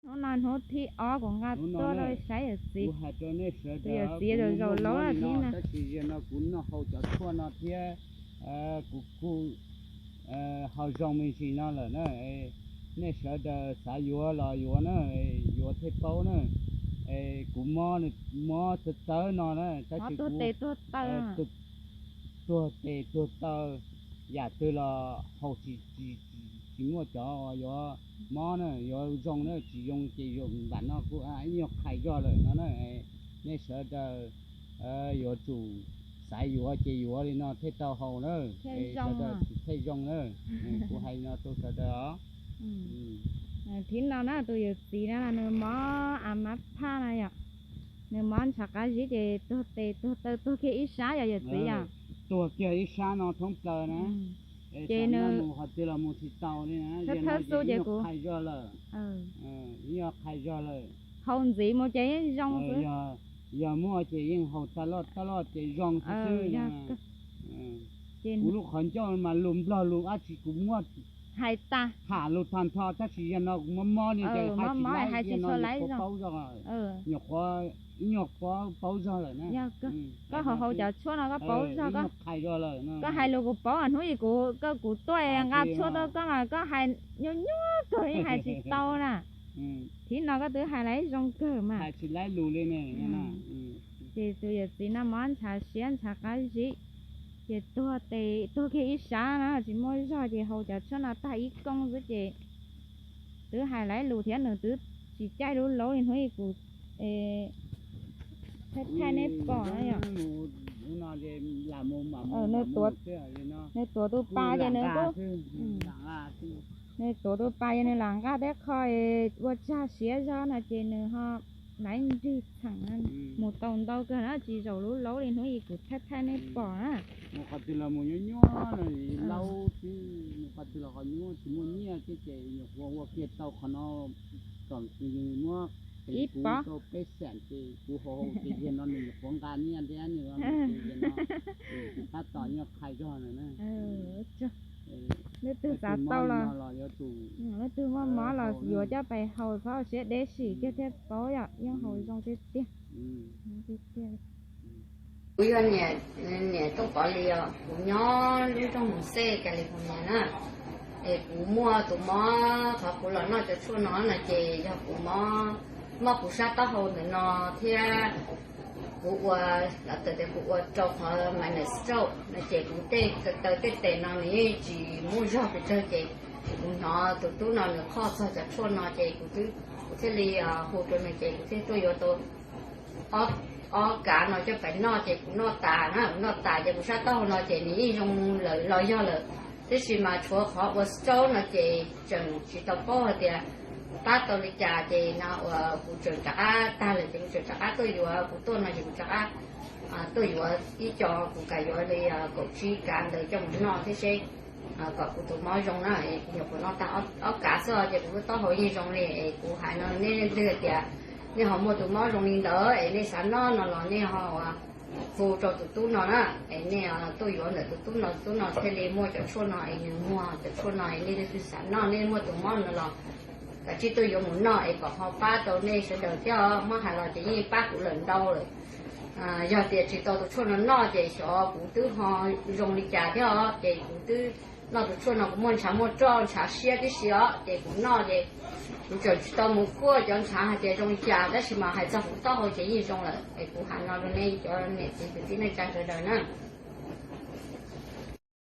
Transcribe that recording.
Hnub no hnub thib ob kuv nqa tuaj saib yawm txiv. Kuv hais rau nej sawv daws, yawm txiv zaum laub li no, tab sis zaum no kuv noj hau cov tshuaj no thiab kuv kuj ho zoo me ntsis no lawm na. Nej sawv daws xav yuav los yuav na, yuav thiaj paub na. Kuv mob, mob txawv txawv no na, tab sis kuv tuag tes tuag taw, yam twg los haus tsis, tsis muaj cov yuav mob na, yuav zoo na, tsis zoo ces yuav npam no kuj ib nyuag qhais zog lawm no na. Nej sawv daws yuav tsum xav yuav ces yuav li no thiaj tau haus na, sawv daws thiaj zoo na. Kuv hais no rau sawv daws os. Thib no na tus yawm txiv na nws mob a mab phaj na yom, nws mob ntshav qab zib ces tuag tes tuag taw tuag kiag ib sab yom yawm txiv yom. Tuag kiag ib sab no thoob plaws na. Ces nws mus qhov twg los mus tsis tau li na, thawb xu ces kuv qhais zog lawm, qhais zog lawm. Haus ntxiv mus ces yeej zoo xwb. Yog muaj ces yeej haus tag loj tag loj ces zoo xwb xwb. Kuv lub qhov ncauj mas lus nplog lus dab tsi kuv muab hais tas, tham lus tag nrho tab sis yog no kuv mob mob li ces hais tsis tshua laib, nyuam qhuav, ib nyuag qhuav paub zog lawm na. Koj haus haus cov tshuaj no koj paub zog, koj hais lus kuv paub, hnub ib kuv, koj, kuv tuaj nqa tshuaj tuaj koj mas koj hais nyuaj nyuaj kawg hais tsis tau na. Thib no koj twb hais laib zoo kawg mas. Hais tsis laib lus li ne. Ces tus yawm txiv no mob ntshav siab ntshav qab zib, ces tuag tes tuag kiag ib sab na tsis muaj zog ces haus cov tshuaj no tag ib kooj xwb ces twb hais laib lus thiab nws twb tsis caij lub laub li hnub ib kuv thaij thaij nej pom na yom. Nws tuav tus pas ces nws kuj, nws tuav tus pas ces nws lam nqa tej qho ua tsag siab zog no ces nws ho laiv nrig txheem mus tau ntau kawg na tsis zaum lub laub li hnub ib kuv thaij thaij nej pom na. Mus qhov twg los mus nyuaj nyuaj no, laub xwb, mus qhov twg los qhov nyuaj tsis muaj nyiaj thiab ces nyuam qhuav ua kiag tau qhov no kom muab ib pob rau peb xees ces kuv haus haus ces yog no nws nyuam qhuav nqa nyiaj thiab nws no ces yog no tab tom nyuaj qhais zog na. Leej twg xav tau los, leej twg muaj mob los yuav coj pais haus txhob siab deb sim kiag thiaj paub yom, yeej haus zoo tiag tiag. Kuv yog niam Tooj Pov Lis os, kuv nyob lub nroog Mos Xes, California na. Es kuv muaj tus mob qhov kuv los noj cov tshuaj no no ces yog kuv mob, mob kuv sab taub hau ntawm no thiab kuv ua, lawv tawm tias kuv ua rau qhov minor stroke no ces kuv tej taw tej tes no nws yeej tsis muaj zog pes tsawg ces kuv hnov tus tub no nws qhoj txog cov tshuaj no ces kuv, kuv thiaj li hu rau nws ces kuv thiaj tuaj yuav tau ob kav no coj pais noj ces kuv noj tas na, kuv noj tas ces kuv sab taub hau no ces nws yeej zoo lawm los yog lawm. Tiam sis mas tshuav qhov ua stroke no ces tseem tsis tau paub hais tias pab tau li cas ces no uas kuv tseem rov qab tag lawm ces kuv tseem rov qab tuaj yuav, kuv tuaj no ces kuv rov qab tuaj yuav ib co, kuv kam yuav li kaum tsib kav ntawd coj mus noj thiab seb kom kuv tus mob zoo na. Kuv nyuam qhuav noj tag ob kav xwb ces kuv lub taub hau yeej zoo li es kuv hais no nej leej twg tias nej ho muaj tus mob zoo li ntawd es nej xav noj no los nej ho hu rau tus tub no na, es nej tuaj yuav ntawm tus tub no, tus tub no thiaj li muaj cov tshuaj no es nws muag cov tshuaj no es nej leej twg xav noj nej muaj tus mob no los kav tsij tuaj yuav mus noj es kom ho pab tau nej sawv daws thiab os. Muab hais los ces yeej pab kuv lawm ntau lawm. Yog tias tsis tau tus tshuaj no noj ces xyov kuv twb ho zoo li cas thiab os. Ces kuv twb noj tus tshuaj no kuv muaj ntshav muaj roj ntshav siab tib si os ces kuv noj ces kuv tseem tsis tau mus kuaj cov ntshav hais tias zoo li cas tab sis mas hais txog kuv taub hau ces yeej zoo lawm es kuv hais no rau nej cov niam txiv kwv tij neej tsa sawv daws na.